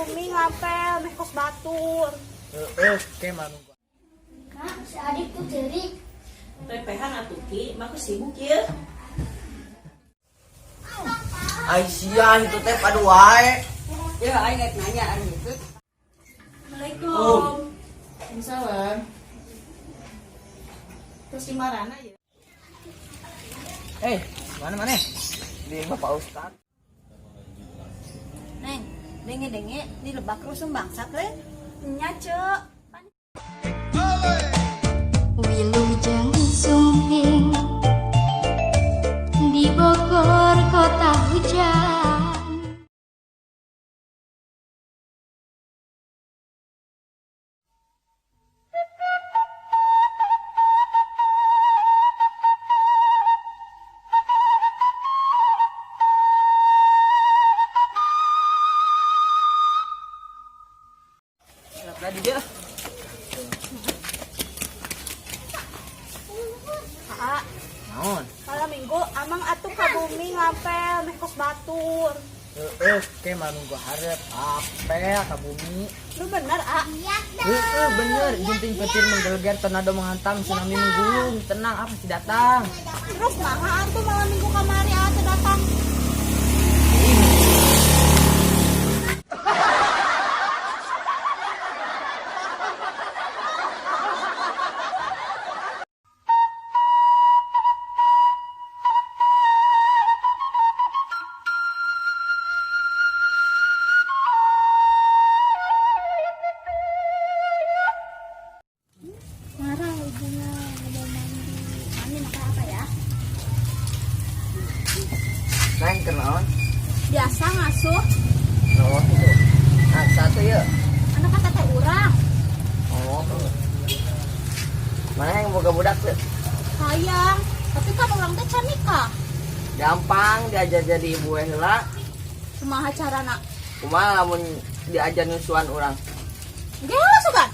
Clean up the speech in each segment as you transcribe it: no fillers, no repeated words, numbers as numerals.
bumi ngapel meh kos batur. Heeh, ke manu. Kak, si adik tuh cerik. Repehan atuh Ki, mah sibuk ya. Aisyah itu teh padu wae. Ya, aing rek nanya ari itu. Assalamualaikum. Waalaikumsalam. Terus di marana ya? Eh, mana mana? Di Bapak Ustad. Neng, denge-denge di lebak rusung bangsat le. Nya, Cek. Wilujeng sumping di Bogor kota hujan. Tadi dia. Aa, Naon? malam minggu amang atuh ka bumi ngapel meh kos batur. Heeh, ke manu gua hareup apel ka bumi. Lu bener, A? Heeh, bener. Genting petir menggelegar, tornado menghantam, tsunami menggulung. Tenang, apa sih datang? Terus naha atuh malam minggu kamari A teu datang. Marah ibunya nggak mau mandi. Mami makan apa ya? Neng kenaon? Biasa ngasuh. Oh, itu. Nah, satu ya. Anak kata teh urang. Oh. Mana yang boga budak tuh? Sayang, tapi kan orang teh can nikah. Gampang diajar jadi ibu we heula. Kumaha carana? Kumaha lamun diajar nyusuan urang? Gelo sugan.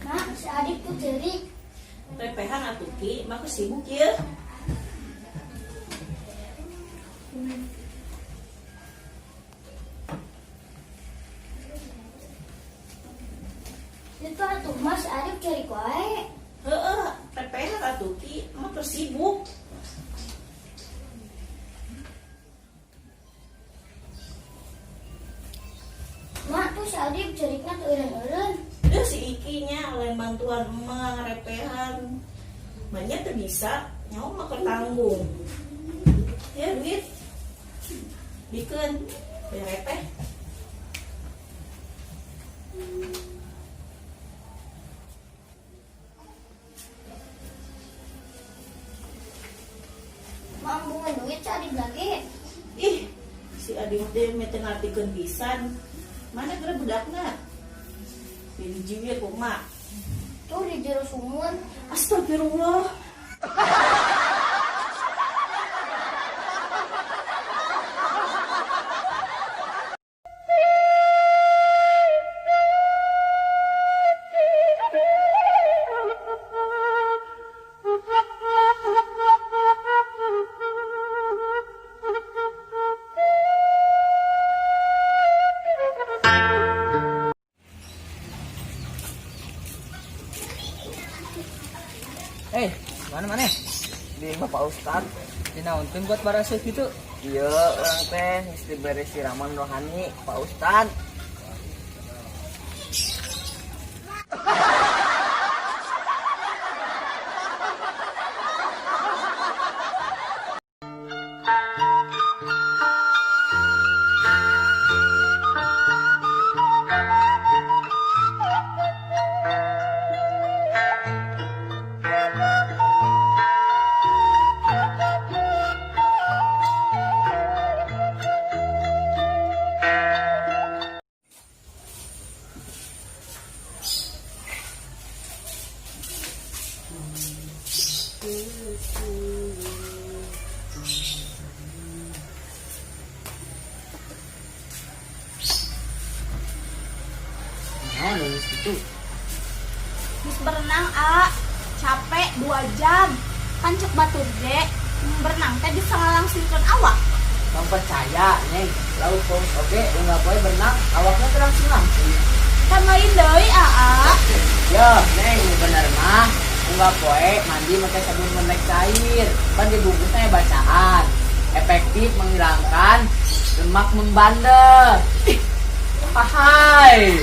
Kak, si adik tuh cerik. Repehan atuh Ki, mah sibuk ya. Itu atuh mas adik cerik wae. Heeh, repehan atuh Ki, mah terus sibuk. Mak tuh si adik ceriknya tuh eureun-eureun. Eh si Iki nya lain bantuan emak repehan. Banyak tuh bisa, nyawa mah ketanggung. Ya duit. Bikeun biar repeh. Mak embungan duit si adik lagi. Ih, si Adi mah teh meh teu ngartikeun pisan. Mana geura budakna? Jadi jiwir ku emak. Tuh di jero sumur. Astagfirullah. Eh, mana mana? Di Bapak Ustad. Dinaonkeun buat baraseuh kitu. Iya, urang teh geus dibere siraman rohani Pak Ustad. Naon lulus gitu. Geus berenang a, capek 2 jam. Kan cek batur ge, berenang teh bisa ngalangsungkeun awak. Tong percaya, Neng. Laut paus oge unggal poe berenang, awaknya teh langsung langsung. Kan lain deui aa. Yo, Neng, nu bener mah unggal poe mandi make sabun melek cair. Pan dibungkusnya bacaan. Efektif menghilangkan lemak membandel. Ih, Hai.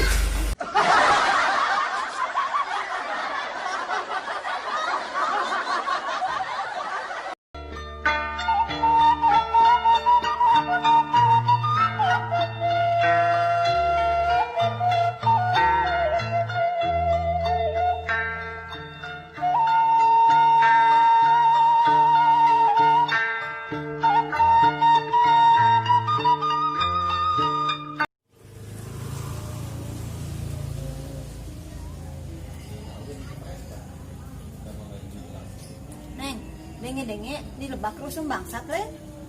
Neng, denge-denge di lebak rusung bangsat le.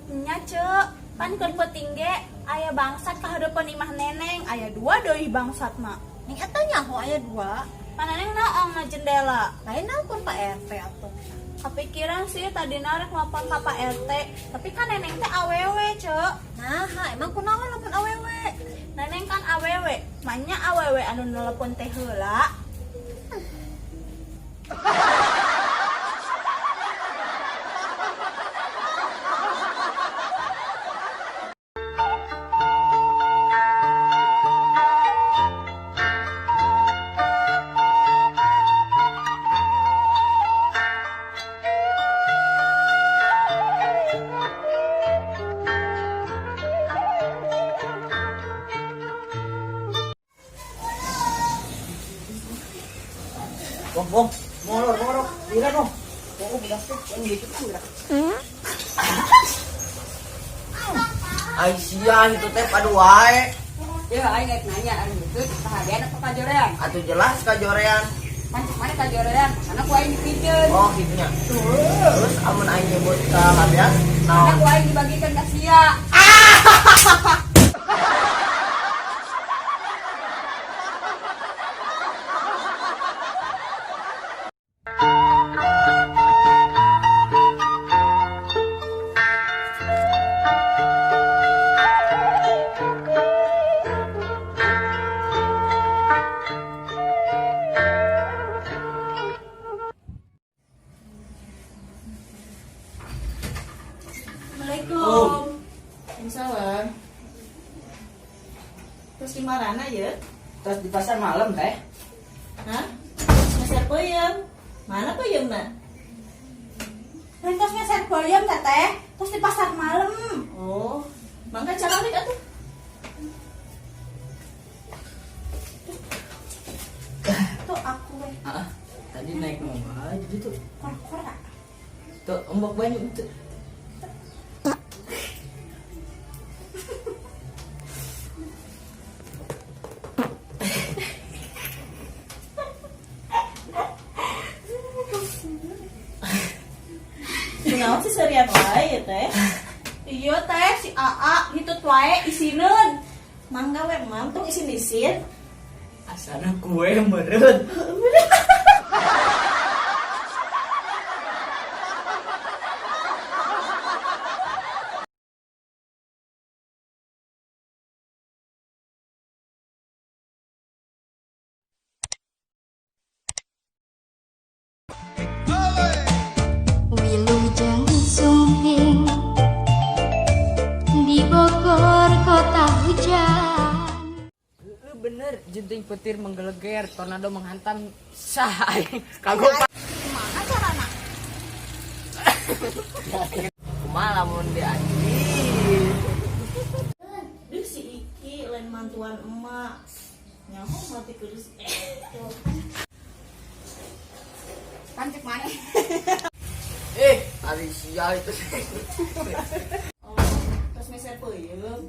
Nya cek, pan keur peuting ge aya bangsat ka hareupeun imah neneng, aya 2 deui bangsat mah. Neng eta nyaho aya 2. Pan neneng naong na jendela. Lain nelpon Pak RT atuh. Kepikiran sih tadi narek nelpon ka Pak RT, tapi kan neneng teh awewe, cek. Nah, emang kunaon nelpon awewe? Neneng kan awewe, manya awewe anu nelpon teh heula. Bong, bong, molor, molor, gila dong. Oh, belas tuh, yang gitu tuh gerak. Aisyah itu teh padu wae. Ya aing rek nanya ari itu kahadean apa kajorean? Atuh jelas kajorean. Pan cek mana kajorean? Karena ku aing dipikeun. Oh, gitunya. Terus amun aing nyebut kahadean, Karena naon? ku aing dibagikan ka sia. Assalamualaikum. Waalaikumsalam. Terus di marana ya? Terus di pasar malam teh. Hah? Terus meser peuyeum. Mana peuyeumna? Lain tos meser peuyeum teteh, terus di pasar malam. Oh, mangga caralik atuh. Tuh aku weh, Ah, tadi naik mobil jadi tuh. kora-kora. Tuh ombak banyak tuh. Kunaon sih serian wae ya teh? Iya teh, si AA hitut wae isineun. Mangga we mam tong isin-isin. Asana kue meureun. Wilujeng sumping di Bogor kota hujan. Lu bener, jenting petir menggeleger, tornado menghantam, sah aing. Kagok. Gimana carana? Kumaha lamun dianjing. Duh si Iki lain mantuan emak. Nyaho mati kurus. Pan cek mana? Alicia itu. Oh, terus meser peuyeum.